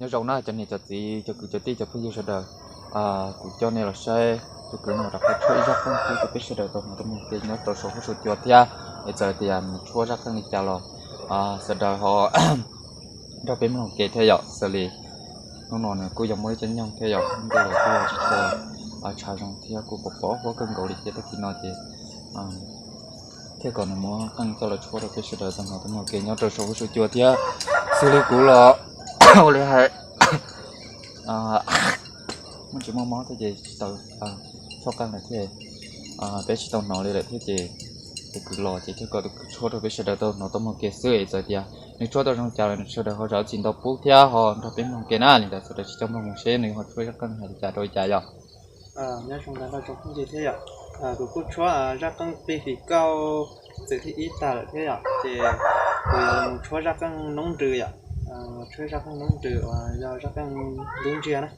Nyob zoo na cov niam cov txiv, cov kwv cov tij, cov phooj ywg sawv daws. Kuv coj nej los saib tus kwv no rov qab tshuab ib zaj qeej pub rau peb sawv daws tau hnov tau mloog ua ke nyob rau saum huab saum cua thiab. Es txawm tias nws tshuab zaj qeej li cas los sawv daws ho nrog peb mloog ua ke thiab yom. Xws li hnub no nws kuj yog muaj ib cov nyoog thiab yom, ntej los kuj tsis tshua tshav zoo thiab kuj pom pom huab kawg nkaus li thiab. Tag kis no ces thiaj kom nws muab qeej coj los tshuab rau peb sawv daws tau hnov tau mloog ua ke nyob rau saum huab saum cua thiab. Xws li kuv los ua li hais muaj tsis muaj mob thiab ces tsis tau tshuab qeej lawm thiab, peb tsis tau hnov li lawm thiab ces tus kwv los ces thiaj kom tus kwv tshuab rau peb sawv daws tau hnov tau mloog ua ke xwb. Es txawm tias nws tshuab tau zoo cas los sawv daws ho zam lub txim ntau pub thiab ho nrog peb mloog ua ke na. Li ntawd sawv daws tsis txhob mloog mus seb nws ho tshuab zaj qeej hais li cas rau li cas yom. Nyob zoo ntawd tsoom phooj ywg thiab yom. Kuv kuj tshuab zaj qeej plig fim kauj txwm thib ib tag lawm thiab yom, ces kuv yuav mus tshuab zaj qeej noob nrws yom. Tshuab zaj qeej noob nrws uas yog zaj qeej ntub ntsiag na.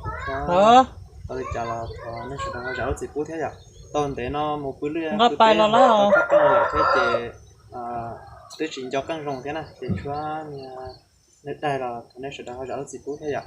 Kuv tshuab tau li cas los thov nej sawv daws ho zam lub txim pub thiab yom. Tau ntev no mus pw lwj pw teb tau tshuab qeej lawm thiab ces twb tsis nco qeej zoo thiab na, ces tshuab niag daig los thov nej sawv daws ho zam lub txim pub thiab yom.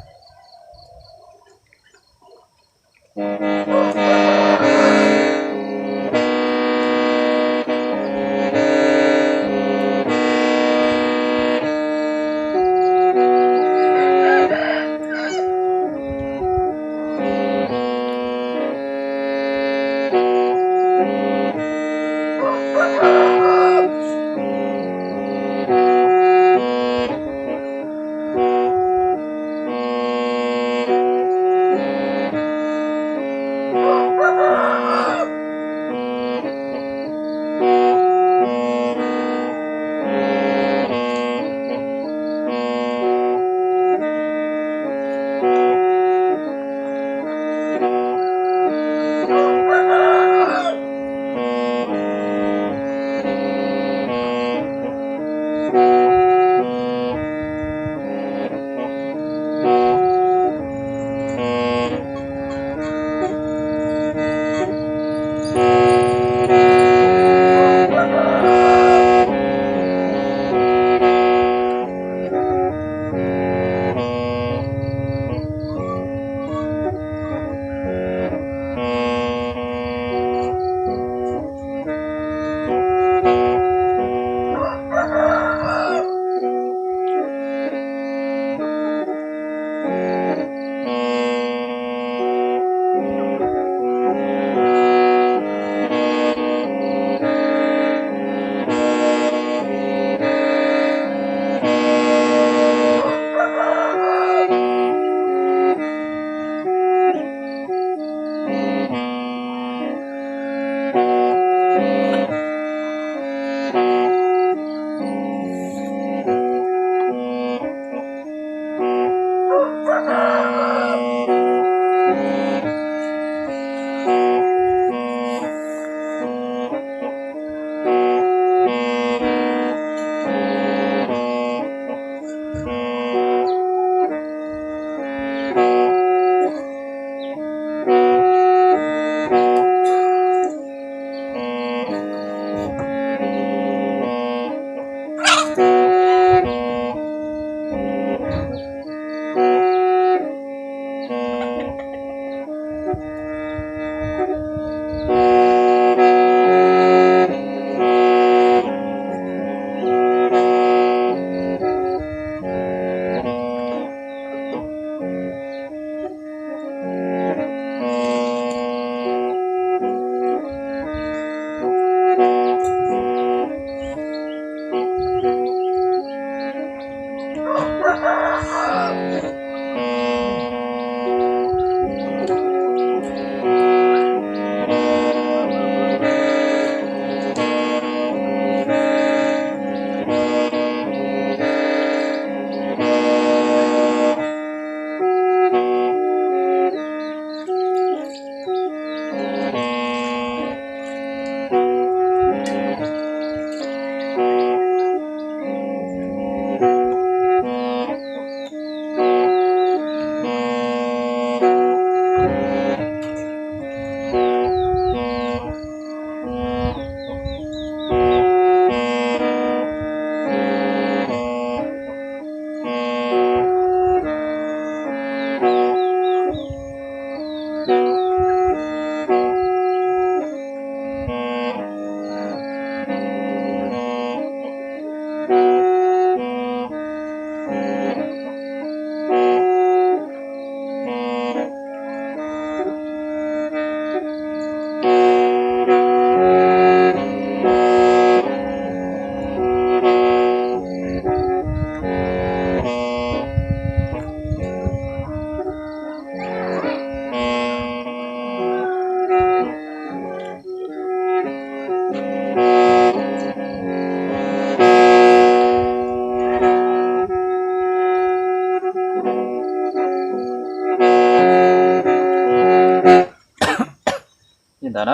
Tam na,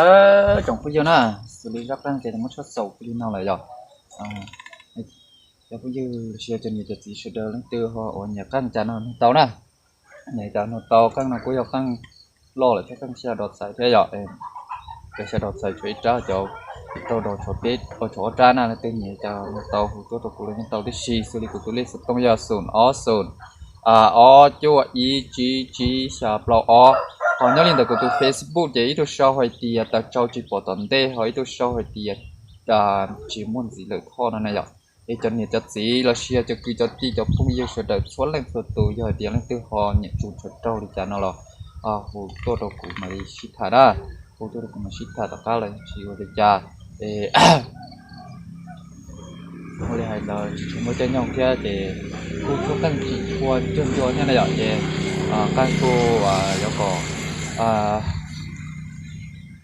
tsoom phooj ywg na, xws li zaj qeej ces muab tshuab xaus li no lawm yom. Cov phooj ywg los sis cov niam cov txiv sawv daws leej twg ho uas nyiam qeej cas no nug tau na. Nyiam cas nug tau, qeej no kuj yog qeej loj lawm thiab qeej xya dos txhais thiab yom. Cov xya dos txhais tshuav ib rab, cov rau dos tshuav peb, tshuav ob rab na, leej twg nyiam cas nug tau hu tuaj rau kuv los yeej tau tib si. Xws li kuv tus lej xov tooj yog xoom ob xoom ob cuaj ib tsib tsib xya plaub ob. Ho nyob li ntawm kuv tus Facebook ces ib tug sau hais tias tas tsau tsis pom tom ntej, ho ib tug sau hais tias tsis muaj ntxiv lawm thoj no na yom. Es cov niam cov txiv los sis yog cov kwv cov tij cov phooj ywg sawv daws txhua leej txhua tus, yog hais tias leej twg ho nyiam tsuj tshuav raug li cas no los hu tuaj rau kuv mam li sib tham na. Hu tuaj rau kuv mam sib tham tom qab los tsis ua li cas. Es ua li hais ntawd tsis tshua muaj caij nyoog thiab ces kuj tshuab qeej tsis tshua ncug ncua thiab na yom. Ces qeej kuj yuav kom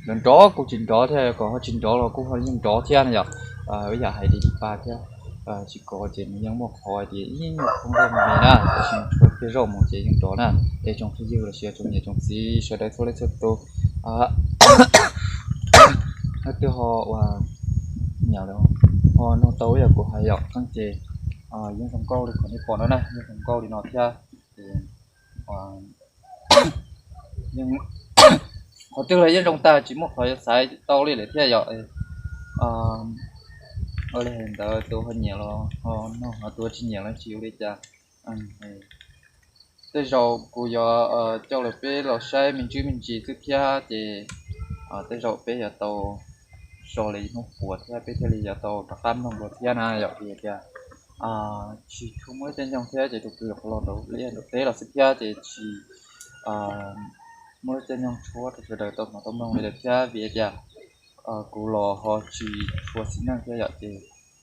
nrov nrov kuj tsis nrov thiab, kom ho tsis nrov los kuj ho yeej nrov thiab na yom. Ib yam hais li pa thiab, tsis kov ces nws yeej muaj qhov hais tias ib nyuag khoob zaug me me na, tab sis tshuab kiag zaug mus ces yeej nrov na. Es tsoom phooj ywg los sis tsoom niam tsoom txiv sawv daws txhua leej txhua tus, leej twg ho uas nyiam lawm ho nug tau ib yam kuv hais yom, qeej ces yeej zoo nkauj li qhov nej pom no na, yeej zoo nkauj li no thiab. Qhov twg los yeej zoo tag, tsis muaj qhov yuav xaiv tau li lawm thiab yom. Ua li hais ntawd tus ho nyiam los ho nug, ho tus tsis nyiam los tsis ua li cas. Tej zaum kuv yuav coj lawv peb los saib me ntsis me ntsis xwb thiab ces tej zaum peb yuav tau so li ib hnub puas thiab peb thiaj li yuav tau rov qab mloog dua thiab na yom. Vim tias tsis tshua muaj lub caij nyoog thiab ces tus kwv los nraum liaj nraum teb los xwb thiab ces tsis muaj lub caij nyoog tshuab rau sawv daws tau hnov tau mloog li lawm thiab. Vim tias kuv los ho tsis tshua xis neej thiab yom, ces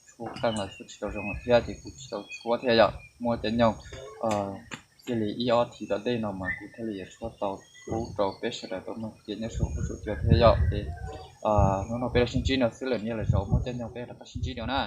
tshuab qeej los tshuab tsis tau zoo thiab ces kuv tsis tau tshuab thiab yom. Muaj caij nyoog thiaj li ib ob thiv tom ntej no mas kuv thiaj li yuav tshuab tau pub rau peb sawv daws tau mloog kev nyob saum huab saum cua thiab yom. Es hnub no peb los sib ntsib no xwb, lwm niaj lwm zaus muaj caij nyoog peb rov qab sib ntsib dua na.